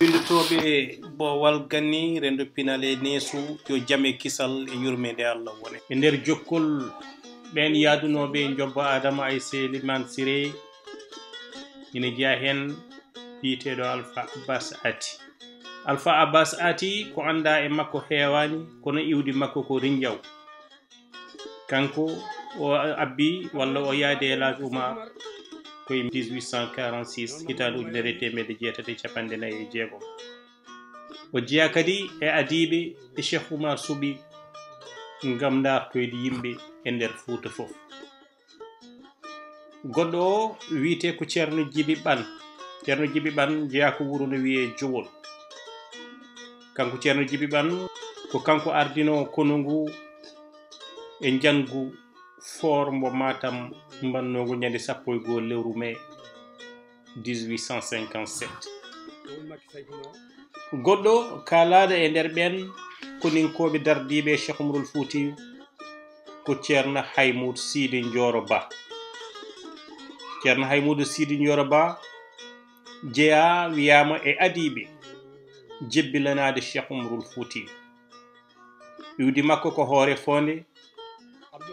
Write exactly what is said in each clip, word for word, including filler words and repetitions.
Winndotooɓe boowal ganni, renndo pinal e neesu, yo jam e kisal e yurmeende Allah wone. E nder jokkol ɓeen yaadunooɓe e njobba Adama Ayse Liman Siré, ina jeyaa heen biyeteeɗo Alpha Abbas Ati. Alpha Abbas Ati, ko anndaa e makko heewaani, kono iwdi makko ko Rinjaw. Kanko o abbi walla o yaadi e El Hadj Oumar ko e dix-huit cent quarante-six, hitaande ujunere e teemedde jeetati e cappanɗe nayi e jeegom. O jeyaa kadi e adiiɓe ɗe Cheikh Oumar suɓi ngam ndaartoyde yimɓe e nder Fuuta fof. Goɗɗo o wiyetee ko Ceerno Jibi Ɓan. Ceerno Jibi Ɓan jeyaa ko wuro no wiyee Jowol. Kanko Ceerno Jibi Ɓan, ko kanko ardinoo konu ngu e njanngu foor mbo Matam mbaɗnoongu ñande sappo e goo lewru mee dix-huit cent cinquante-sept. Goɗɗo kaalaaɗo e nder ɓeen koninkooɓe dardiiɓe e Cheikh Oumarul Fuutiyu ko Ceerno Haymuud Siidi Njooro Ba. Ceerno Haymuudu Siidi Njooro Ba jeyaa, wiyaama, e adiiɓe jebbilanaade Cheikh Oumarul Fuutiyu. Iwdi makko ko Hoore Foonde.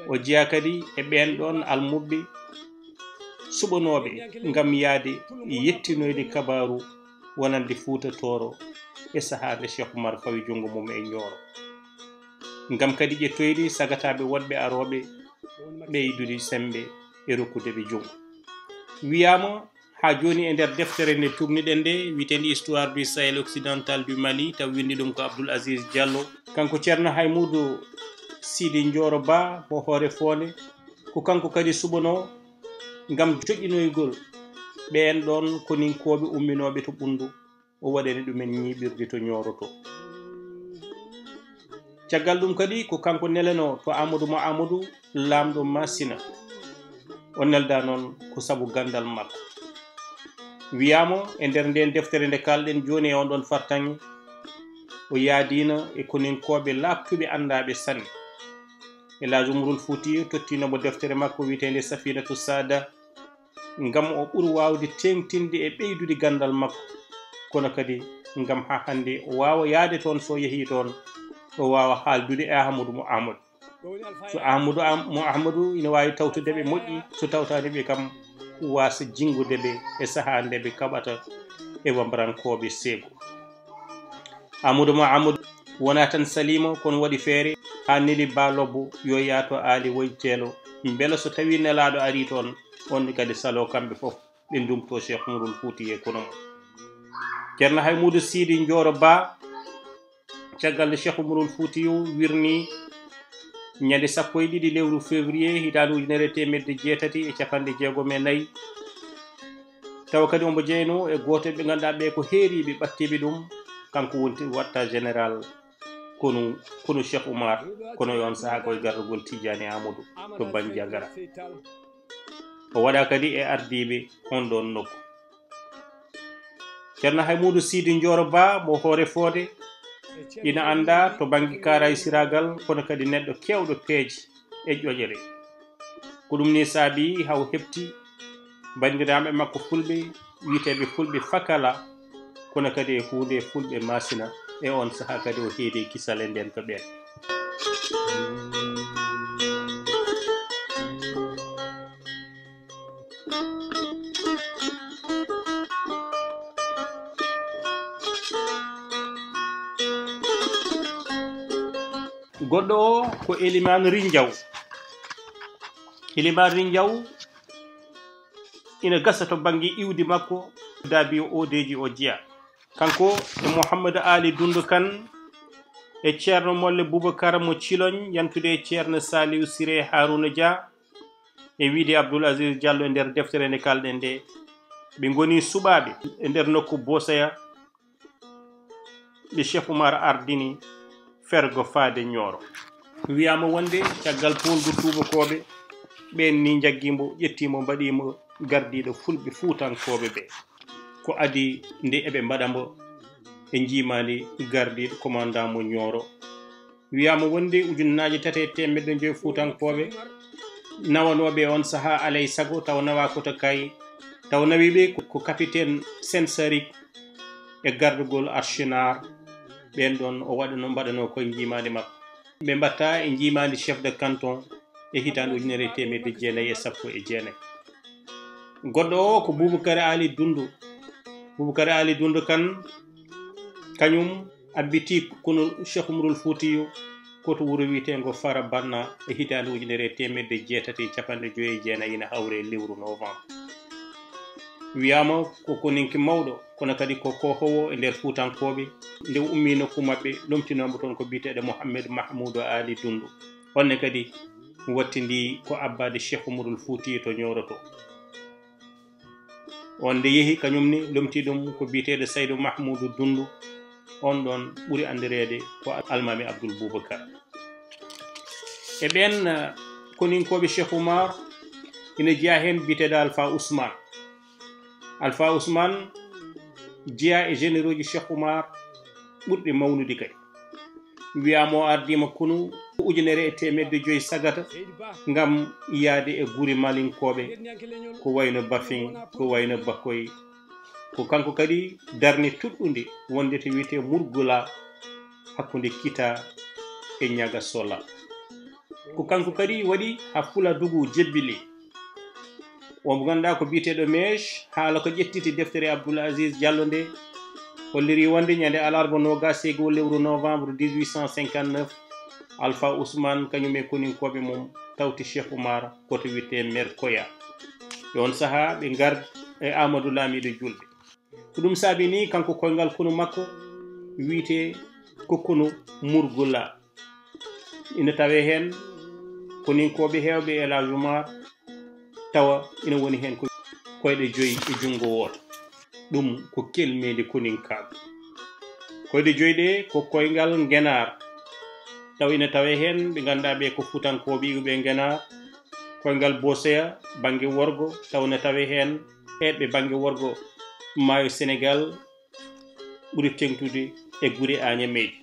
O jeyaa kadi e ɓeen ɗoon almuɓɓe suɓanooɓe ngam yahde yettinoyde kabaaru wonande Fuuta Tooro e sahaa nde Cheikh Oumar fawi junngo mum e Ñooro, ngam kadi ƴettoyde sagataaɓe woɗɓe arooɓe ɓeydude semmbe e rokkude ɓe junngo. Wiyaama haa jooni e nder deftere nde tuugniɗen nde, wiyeteende Histoire du Sahel occidental du Mali, taw winndi ɗum ko Abdoul Aziz Diallo. Kanko Ceerno Haymuudu Siidi Njooro Ba mo Hoore Foonde, ko kanko kadi suɓanoo ngam joƴƴinoygol ɓeen ɗoon koninkooɓe umminooɓe to Ɓunndu, o waɗani ɗumen ñiiɓirde to Ñooro to. Caggal ɗum kadi, ko kanko nelanoo to Aamadu mo Aamadu, laamɗo Maasina, o neldaa noon ko sabu ganndal makko. Wiyaama e nder ndeen deftere nde kaalɗen jooni e oon ɗoon fartaŋŋe, o yaadiino e koninkooɓe laaɓtuɓe anndaaɓe sanne. El Hadj Oumarul Fuutiyu tottiino mo deftere makko wiyeteende Safinatu Saada, ngam o ɓura waawde teeŋtinde e ɓeydude ganndal makko, kono kadi ngam haa hannde o waawa yahde toon, so o yehii toon, o waawa haaldude e Aamadu mo Aamadu. So Aamadu Am-, mo Aamadu ina waawi tawtude ɓe moƴƴi, so tawtaani ɓe kam, waasa jinngude ɓe e sahaa nde ɓe kaɓata e wambarankooɓe seego. Aamadu mo Aamadu wonaa tan saliima, kono waɗi feere haa neli Ba Lobbo yo yah to Aali Woy Teelo, mbela so tawii nelaaɗo arii toon, on ne kadi saloo kamɓe fof, ɓe nduumtoo Cheikh Oumarul Fuuti e kono mum. Ceerno Haymuudu Siidi Njooro Ba, caggal nde Cheikh Oumarul Fuutiyu wirnii ñande sappo e ɗiɗi lewru février hitaande ujunere e teemedde jeetati e capanɗe jeegom e nayi, tawa kadi omo jeyanoo e gooto e ɓe ngannduɗaa ɓe ko heeriiɓe ɓattiiɓe ɗum, kanko wonti watta général konu, konu Cheikh Oumar, kono e on sahaa ko e garɗugol Tijaani Aamadu to Bandiagara. O waɗa kadi e ardiiɓe on ɗon nokku. Ceerno Haymuudu Siidi Njooro Ba mo Hoore Foode ina anndaa to bannge kaaraysiraagal, kono kadi neɗɗo keewɗo peeje e ƴoƴre. Ko ɗum ni saabi haw heɓti banndiraaɓe makko fulɓe, wiyeteeɓe fulɓe Fakala, kono kadi e huunde fulɓe Maasina. E oon sahaa kadi o heedi e kisal e ndeen ka ɓeen. Goɗɗo o ko Elimaan Rinjaw. Elimaan Rinjaw ina gasa to bannge iwdi makko, daabi o oodeeji o jeya. Kanko e Mouhamadou Ali Dundu Kan e Ceerno Molle Boubacar mo Ciloñ, yantude e Ceerno Saliou Siré Harouna Dia, e wiyde Abdoul Aziz Diallo e nder deftere nde kaalɗen nde. Ɓe ngoni suɓaaɓe e nder nokku Bosaya, ɓe Cheikh Oumar ardini fergo faade Nioro. Wiyaama wonde caggal poolgu tuubakooɓe, Ɓeen ni njaggi mbo, ƴetti mbo, mbaɗi mbo gardiiɗo fulɓe fuutankooɓe ɓe. Ko adii nde eɓe mbaɗa mbo e njiimaandi gardiiɗo commandant mo Ñooro. Wiyaama wonde ujunnaaje tati e teemedde joyi fuutankooɓe nawanooɓe on sahaa alay sago taw nawaa ko to Kaayi, taw nawi ɓe ko, ko capitaine Sen Sarik e gardugol Archinard. Ɓeen ɗoon o waɗano, mbaɗanoo koye njiimaandi makko. Ɓe mbaɗta e njiimaandi chef de canton e hitaande ujunere e teemedde jeenayi e sappo e jeenayi. Goɗɗo o ko Bubakar Ali Dundu. Bubakar Ali Dundu kan, kañum abbiti kono Cheikh Umarul Fuutiyu ko to wuro wiyeteengo Fara Banna e hitaande ujunere e teemedde jeetati e capanɗe joyi e jeenayi, ina hawre e lewru novembre. Wiyaama ko koninke mawɗo, kono kadi ko koohoowo e nder Fuutankooɓe. Nde o ummii nokku maɓɓe, lomtinooma toon ko biyeteeɗo Mohammed Mahmuudu Ali Dundu. On ne kadi wattindii ko abbaade Cheikh Umarul Fuuti to Ñooro to. On nde yehi, kañum ne lomtii ɗum ko biyeteeɗo Saydu Mahmuudu Dundu. On ɗoon ɓuri anndireede ko Almaami Abdul Bubakar. E ɓeen, eh, koninkooɓe Cheikh Oumar, ina jeyaa heen biyeteeɗo Alpha Ousmane. Alpha Ousmane jeyaa e généraux ji Cheikh Oumar ɓurɗi mawnude kadi. Wiyaama o ardiima kunu ujunere e teemedde joyi sagata ngam yahde e gure Malinkooɓe, ko wayno Bafin, ko wayno Bakoy. Ko kanko kadi darni tuɗɗundi wonde to wiyetee Murgula hakkunde Kita e Ñagasola. Ko kanko kadi waɗi haa Fuladugu jebbili. O mo ngannduɗaa ko biyeteeɗo Meech, haala ko ƴettiti deftere Abdoul Aziz Diallo nde, holliri wonde ñande alarba noogaas e goo lewru novembre dix-huit cent cinquante-neuf, Alpha Ousmane kañum e koninkooɓe mum tawti Cheikh Oumar ko to wiyetee Merkoya. E on sahaa ɓe ngardi e Amadou Lamiɗo Julde. Ko ɗum saabi ni kanko koyngal konu makko wiyetee ko konu Murgula. Ina tawee heen koninkooɓe heewɓe e El Hadj Oumar, tawa ina woni heen ko koyɗe joyi e junngo wooto. Ɗum ko kelmeende koninkaagu. Koyɗe joyi ɗe ko koyngal Ngenaar, tawa ina tawee heen ɓe ngannduɗaa ɓe ko Fuutankooɓe iwɓe Ngenaar, koyngal Boseya bannge worgo, tawa ina tawee heen heewɓe bannge worgo maayo Senegaal ɓuri teeŋtude e gure Añameeje.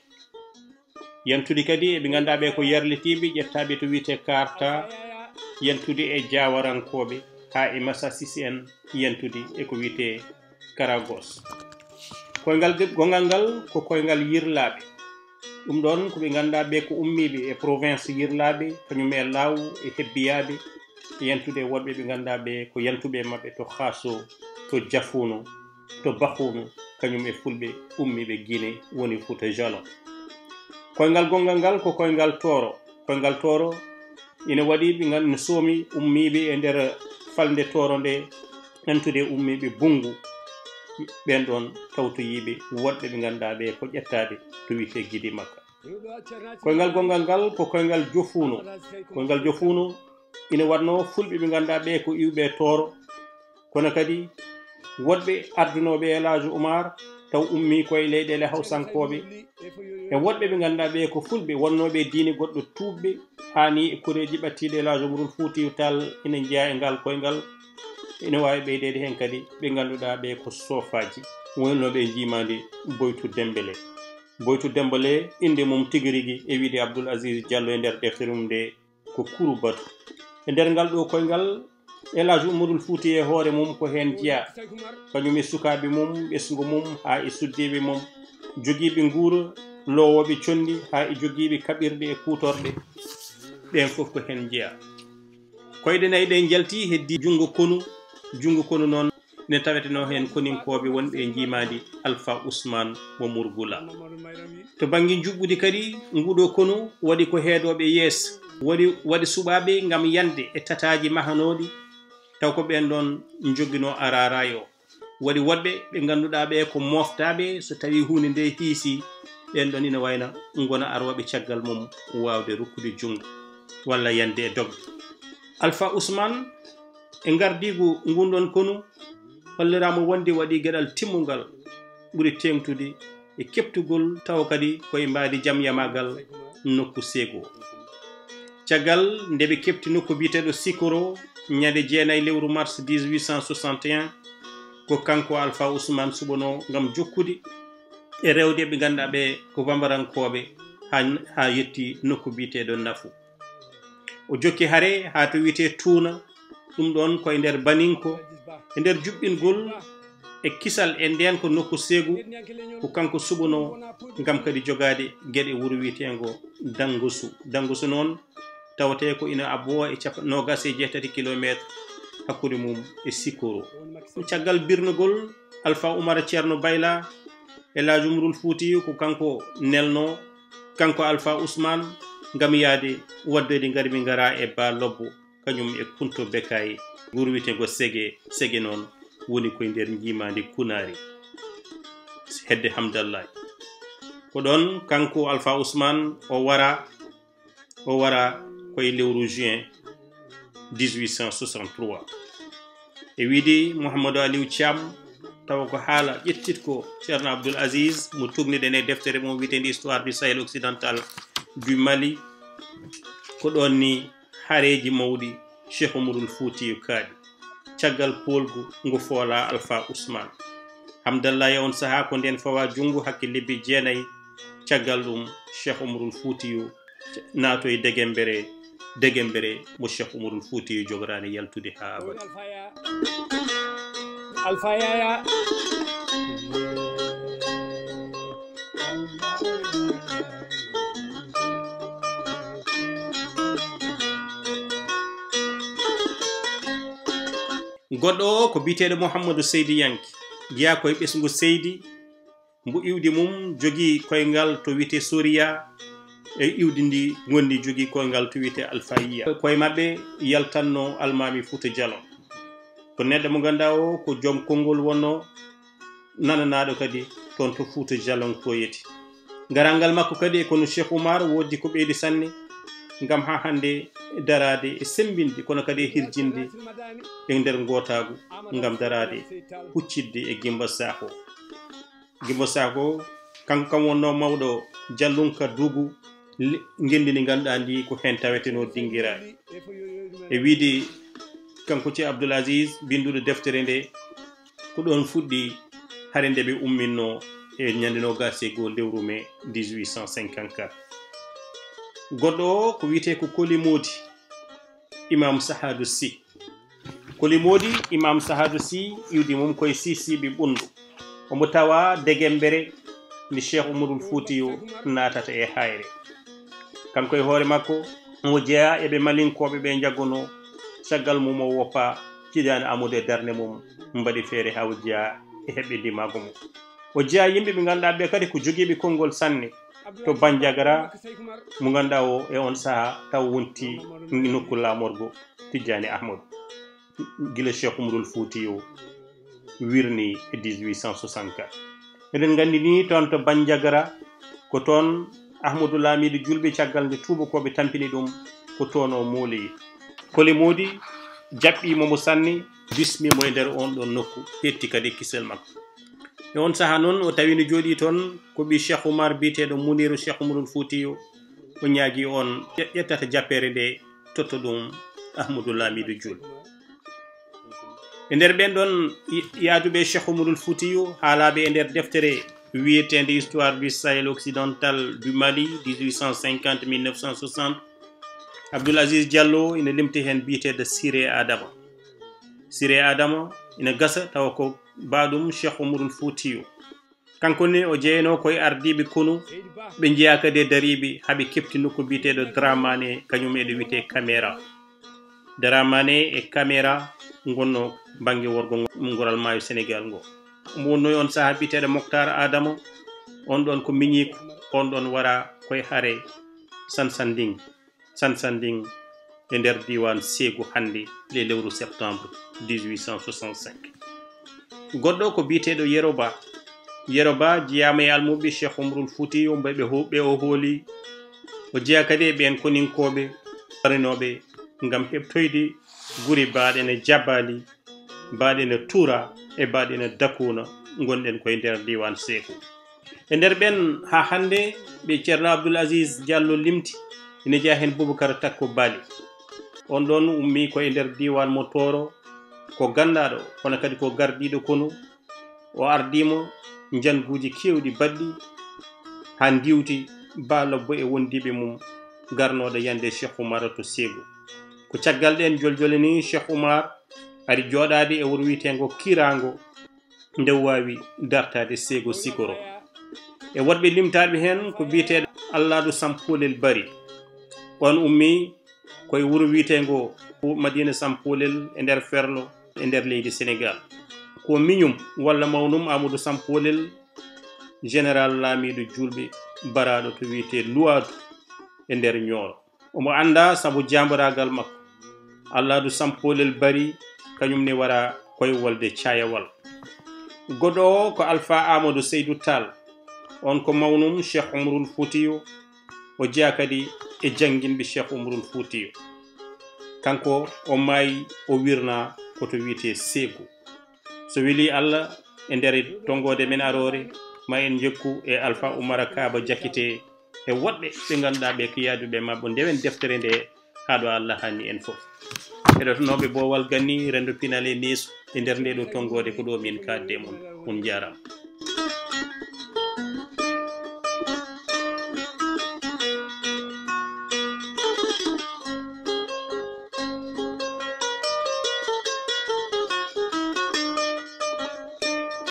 Yantude kadi e ɓe ngannduɗaa ɓe ko yarlitiiɓe ƴettaaɓe to wiyetee Karta, yantude e Jaawarankooɓe, haa e Masasis en, yantude e ko wiyetee Karagos. Koyngal de-, gonngal ngal ko koyngal Yirlaaɓe. Ɗum ɗoon ko ɓe ngannduɗaa ɓe ko ummiiɓe e province Yirlaaɓe, kañum e Laaw e Hebbiyaaɓe, e yantude e woɗɓe ɓe ngannduɗaa ɓe ko yantuɓe e maɓɓe to Xaaso, to Jafuuno, to Baxuuno, kañum e Fulɓe ummiiɓe Gine, woni Fuuta Jalon. Koyngal gonngal ngal ko koyngal Tooro. Koyngal Tooro ina waɗi ɓe ngan-, no soomi ummiiɓe e nder falnde Tooro nde, yantude e ummiiɓe Bunngu. Ɓeen ɗoon tawtoyiiɓe woɗɓe ɓe ngannduɗaa ɓe ko ƴettaaɓe to wiyetee Gidi Makka. Koyngal gonngal ngal ko koyngal Jofuuno. Koyngal Jofuuno ina waɗnoo Fulɓe ɓe ngannduɗaa ɓe ko iwɓe Tooro, kono kadi woɗɓe ardunooɓe El Hadj Oumar taw ummii koye leyɗeele Hawsankooɓe, e woɗɓe ɓe ngannduɗaa ɓe ko Fulɓe wonnooɓe e diine goɗɗo tuubɓe, haa ni e koreeji ɓattiiɗi El Hadj Omarul Fuutiyu Taal ina njeyaa e ngal koyngal. Ina waawi ɓeydeede heen kadi ɓe ngannduɗaa ɓe ko soofaaji, wonnooɓe e njiimaandi Boytu Dembele. Boytu Dembele, innde mum tigi rigi e wiyde Abdoul Aziz Diallo e nder deftere mum nde ko Kuru Batu. E nder ngal ɗo koyngal, El Hadj Umarul Fuuti e hoore mum ko heen jeyaa, kañum e sukaaɓe mum, ɓesngu mum, haa e suddiiɓe mum, jogiiɓe nguura, loowooɓe conndi, haa e jogiiɓe kaɓirɗe e kuutorɗe, ɓeen fof ko heen jeyaa. Koyɗe nayi ɗe njalti, heddii junngo konu. Junngo konu noon, ene tawetenoo heen koninkooɓe wonɓe e njiimaandi Alpha Ousmane mo Murgula. To bannge njuɓɓudi kadi, nguɗo konu waɗi ko heedooɓe yeeso, waɗi, waɗi suɓaaɓe ngam yande e tataaji mahanooɗi, taw ko ɓeen ɗoon njoginoo araraay o. Waɗi woɗɓe ɓe ngannduɗaa ɓe ko mooftaaɓe, so tawii huunde nde hiisi, ɓeen ɗoon ina wayna ngona arooɓe caggal mum waawde rokkude junngo walla yande e dogde. Alpha Ousmane, e ngardiigu ngun ɗoon konu, holliraama wonde waɗi geɗal timmungal ɓuri teeŋtude e keɓtugol, tawa kadi ko e mbaadi jam yamaagal nokku seego. Caggal nde ɓe keɓti nokku biyeteeɗo Sikoro, ñande jeenayi lewru mars dix-huit cent soixante et un, ko kanko Alpha Ousmane suɓanoo ngam jokkude e rewde ɓe ngannduɗaa ɓe ko bambarankooɓe haa, haa yetti nokku biyeteeɗo Nafu. O jokki hare haa to wiyetee Tuuna, ɗum ɗoon ko e nder Baninko, e nder juɓɓingol e kisal e ndeen ko nokku Seegu, ko kanko suɓanoo ngam kadi jogaade geɗe wuro wiyeteengo Danngusu. Danngusu noon tawetee ko ina abboo e capa-, noogaas e jeetati kilomeeter hakkunde mum e Sikoro. Caggal birnugol Alpha Oumar Ceerno Bayla, El Hadj Oumarul Fuutiyu ko kanko nelnoo, kanko Alpha Ousmane, ngam yahde waɗdoyde ngari min ngara e Ba Lobbo, kañum e Kunto Bekay, wuro wiyeteengo Sege. Sege noon woni ko e nder njiimaandi Kunaari, hedde Hamdallaay. Ko ɗoon kanko Alpha Ousmane o wara, o wara ko e lewru juin dix-huit cent soixante-trois. E wiyde Mouhamadou Aliou Thiam, tawa ko haala ƴettit ko Ceerno Abdoul Aziz, mo tugniɗen e deftere mum wiyeteende Histoire du Sahel occidental du Mali. Ko ɗoon ni hareeji mawɗi Cheikh Oumarul Fuutiyu kaaɗi. Caggal poolgu ngu foolaa Alpha Ousmane. Hamdallaay e on sahaa ko ndeen fawaa junngo hakke lebbi jeenayi. Caggal ɗum Cheikh Oumarul Fuutiyu naatoyi Degembere, Degembere mo Cheikh Oumarul Fuutiyu jogoraani yaltude haa abada. Alpha Yaya. Goɗɗo o ko biyeteeɗo Mouhamadou Seydi Yanke, jeyaa ko e ɓesngu Seydi, mbo iwdi mum jogii koyngal to wiyetee Soriya, e iwdi ndi ngonndi jogii koyngal to wiyetee Alfayiya. Ko e maɓɓe yaltannoo Almaami Fuuta Jalon. Ko neɗɗo mo ngannduɗaa o ko joom konngol wonnoo, nananaaɗo kadi toon to Fuuta Jalon to yeti. Ngarangal makko kadi e kono Cheikh Oumar wooddi ko ɓeydi sanne, ngam haa hannde daraade e semmbinde, kono kadi e hirjinde e nder ngootaagu, ngam daraade huccidde e Gimba Sakho. Gimba Sakho, kanko kam wonnoo mawɗo Jallunka Dugu, le-, ngenndi ndi ngannduɗaa ndi ko heen tawetenoo dinngiraaɗi. E wiyde kanko Ceerno Abdoul Aziz, binnduɗo deftere nde, ko ɗoon fuɗɗi hare nde ɓe umminnoo e ñande noogaas e goo lewru mee dix-huit cent cinquante-quatre. Goɗɗo o ko wiyetee ko Koli Moodi, Imam Sahadu Sy. Koli Moodi, Imam Sahadu Sy, iwdi mum ko e Sisiɓe Ɓunndu. Omo tawaa Degembere, ndi Cheikh Oumarul Fuutiyu naatata e Hayre. Kanko e hoore makko, omo jeyaa e ɓe Malinkooɓe ɓe njaggunoo, caggal mum o woppa Tijaani Aamadu e darnde mum, mbaɗi feere haa o jeyaa e heɓɓe ndimaagu mum. O jeyaa yimɓe ɓe ngannduɗaa ɓe kadi ko jogiiɓe konngol sanne to Banjagara, mo ngannduɗaa o e on sahaa taw wonti nokku laamorgo Tijaani Aamadu. Gila Cheikh Oumarul Fuutiyu wirni e dix-huit cent soixante-quatre. Eɗen nganndi ni toon to Banjagara, ko toon Ahmadu Laamiiɗo Julɓe, caggal nde tuubakooɓe tampini ɗum, ko toon o mooloyi. Koli Moodi jaɓɓiimo mo sanne, bismiimo e nder oon ɗoon nokku, heɓti kadi kisel makko. E oon sahaa noon, o tawi no jooɗii toon ko ɓii Cheikh Oumar biyeteeɗo Muniiru Cheikh Oumarul Fuutiyu, o ñaagii oon ƴe-, ƴettata jappeere nde, totta ɗum Ahmadu Laamiiɗo Julɓe. E nder ɓeen ɗoon y-, yaaduɓe Cheikh Oumarul Fuutiyu, haalaaɓe e nder deftere wiyeteende Histoire du Sahel occidental du Mali, dix-huit cent cinquante, mille neuf cent soixante, Abdoul Aziz Diallo ina limti heen biyeteeɗo Siré Adama. Siré Adama ina gasa tawa ko baaɗum Cheikh Oumarul Fuutiyu. Kanko ne o jeyanoo ko e ardiiɓe konu, ɓe njeyaa kadi e dariiɓe, haa ɓe keɓti nokku biyeteeɗo Dramane, kañum eɗo wiyetee Kamera. Dramane e Kamera ngonnoo bannge worgo ngo, ngural maayo Senegaal ngo. Omo wonnoo e on sahaa biyeteeɗo Moktar Adama, on ɗoon ko miñiiko, on ɗoon wara ko e hare Sansanding. Sansanding e nder diiwaan Seegu hannde e lewru septembre dix-huit cent soixante-cinq. Goɗɗo ko biyeteeɗo Yero Ba. Yero Ba jeyaama e almuɓɓe Cheikh Oumarul Fuutiyu, ɓe, ɓe ho-, ɓe o hooli. O jeyaa kadi e ɓeen koninkooɓe arinooɓe ngam heɓtoyde gure baaɗe no Jabali, baaɗe no Tura e baaɗe no Dakuna, ngonɗen ko e nder diiwaan Seeku. E nder ɓeen haa hannde ɓe Ceerno Abdoul Aziz Diallo limti, Ina jeyaa heen Bubakar Takko Bali. On ɗoon ummii ko e nder diiwaan mo Tooro, ko ganndaaɗo, kono kadi ko gardiiɗo konu. O ardiima njannguuji keewɗi baɗɗi, haa ndiiwti Ba Lobbo e wondiiɓe mum garnooɗo yande Cheikh Oumar to Seegu. Ko caggal ɗeen joljole nii Cheikh Oumar ari jooɗaade e wuro wiyeteengo Kiiraango, nde o waawi dartaade Seego Sikoro. E woɗɓe limtaaɓe heen ko biyeteeɗo Alladu Sampoolel Bari. On ummii ko e wuro wiyeteengo Madina Sampoolel e nder Ferlo e nder leydi Senegaal. Ko miñum walla mawnum Amadou Sampoolel, général laamiiɗo juulɓe baraaɗo to wiyetee Luwaadu e nder Ñooro. Omo anndaa sabu jaambaraagal makko. Alladu Sampoolel Bari, kañum ne wara koye wolde Caayawal. Goɗɗo o ko Alfa Amadou Seydou Tall. On ko mawnum Cheikh Oumarul Foutiyou. O jeyaa kadi e jannginɓe Cheikh Oumarul Foutiyou. Kanko o maayi, o wirnaa ko to wiyetee Seegu. So welii Allah, e nder tonngoode men aroore, ma en njokku e Alfa Oumar Kaba Jakite e woɗɓe ɓe ngannduɗaa ɓe ko yaaduɓe e maɓɓe. Ndewen deftere nde haa ɗo Allah hanni en fof. Heɗotonooɓe Boowal Ganni, renndo pinal e neesu e nder nde ɗo tonngoode, ko ɗo min kaadde mon. On njaaraama.